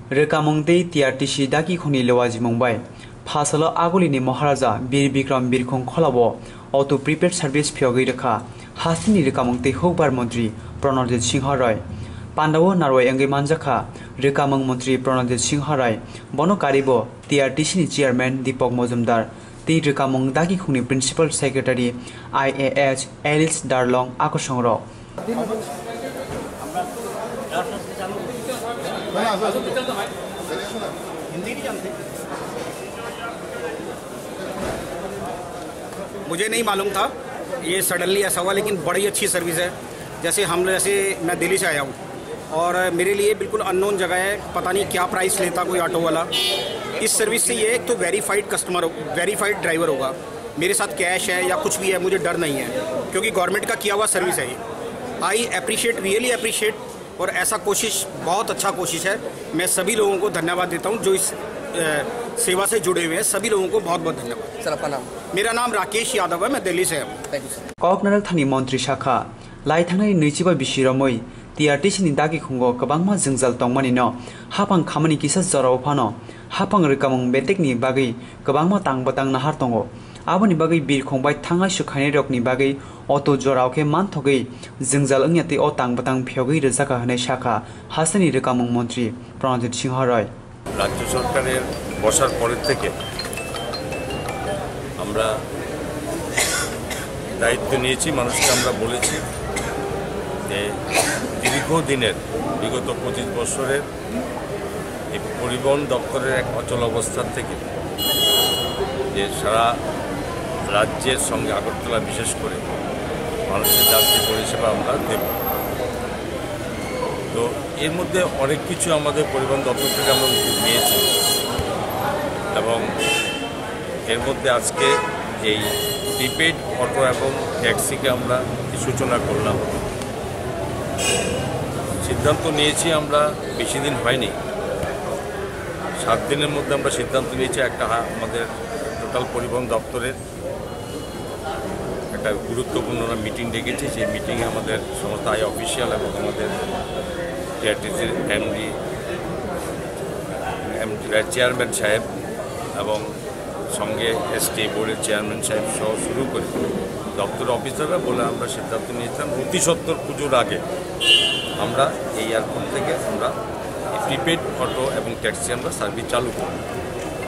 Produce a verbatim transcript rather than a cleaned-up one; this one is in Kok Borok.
Rwkamung tei T R T C dakikhungni lewajimung bai Phasalo Agulini Maharaja Bir Bikram Birkhung Kholao auto prepaid service phiyogwi rwkha. Hasteni rwkamung tei hukbar montri Pranojit Singha Roy. Pandao narwai wngwi manjakha rwkamung montri Pranojit Singha Roy. Bono karibo T R T C ni chairman Deepak Majumdar tei rwkamung dakikhungni principal secretary I A S Alice Darlong akosongrok. मुझे नहीं मालूम था, ये सडनली ऐसा हुआ, लेकिन बड़ी अच्छी सर्विस है। जैसे हम जैसे मैं दिल्ली से आया हूँ और मेरे लिए बिल्कुल अननोन जगह है, पता नहीं क्या प्राइस लेता कोई ऑटो वाला। इस सर्विस से ये एक तो वेरीफाइड कस्टमर, वेरीफाइड ड्राइवर होगा। मेरे साथ कैश है या कुछ भी है, मुझे डर नहीं है, क्योंकि गवर्नमेंट का किया हुआ सर्विस है ये। I appreciate, really appreciate. और ऐसा कोशिश, बहुत अच्छा कोशिश है। मैं सभी लोगों को धन्यवाद देता हूँ जो इस अ, सेवा से जुड़े हुए हैं। सभी लोगों को बहुत बहुत धन्यवाद। Sir, आपका नाम? मेरा नाम राकेश यादव है, मैं दिल्ली से हूँ। Thank you, sir. Koknal thani montri sakha, lai thangnai nwichiba bisi romwi T R T C ni dakikhungo kwbangma jwngjal tongmani no hapang khamani kisa jorao phano hapang rwkamung betekni bagwi kwbangma tang bwtang nahar tongo. Aboni bagwi birkhong bai thangnai swkhainai rokni bagwi auto jorao khe manthogwi jwngjal wngya tei o tang bwtang phiyogwi rwjakha hwnwi sakha hasteni rwkamung montri Pranojit Singha Roy. রাজ্য সরকারের বসার পরের থেকে আমরা দায়িত্ব নিয়েছি, মানুষকে আমরা বলেছি যে দীর্ঘদিনের, বিগত পঁচিশ বছরের এই পরিবহন দপ্তরের এক অচল অবস্থার থেকে যে সারা রাজ্যের সঙ্গে আগরতলা বিশেষ করে মানুষের যাত্রী পরিষেবা আমরা দেব। তো এর মধ্যে অনেক কিছু আমাদের পরিবহন দপ্তর থেকে আমরা উদ্যোগ নিয়েছি এবং এর মধ্যে আজকে এই প্রিপেইড অটো এবং ট্যাক্সিকে আমরা সূচনা করলাম। সিদ্ধান্ত নিয়েছি আমরা, বেশি দিন হয়নি, সাত দিনের মধ্যে আমরা সিদ্ধান্ত নিয়েছি একটা হা- আমাদের টোটাল পরিবহন দপ্তরের একটা গুরুত্বপূর্ণ আমরা মিটিং ডেকেছি। সেই মিটিংয়ে আমাদের সমস্ত হাই অফিসিয়াল এবং আমাদের টিআরটিসির এমডি, এমডি চেয়ারম্যান সাহেব এবং সঙ্গে এসটি বোর্ডের চেয়ারম্যান সাহেব সহ শুরু করে দপ্তর অফিসাররা বলে আমরা সিদ্ধান্ত নিয়েছিলাম অতি সত্বর পুজোর আগে আমরা এই এয়ারপোর্ট থেকে আমরা প্রিপেইড অটো এবং ট্যাক্সি আমরা সার্ভিস চালু করব।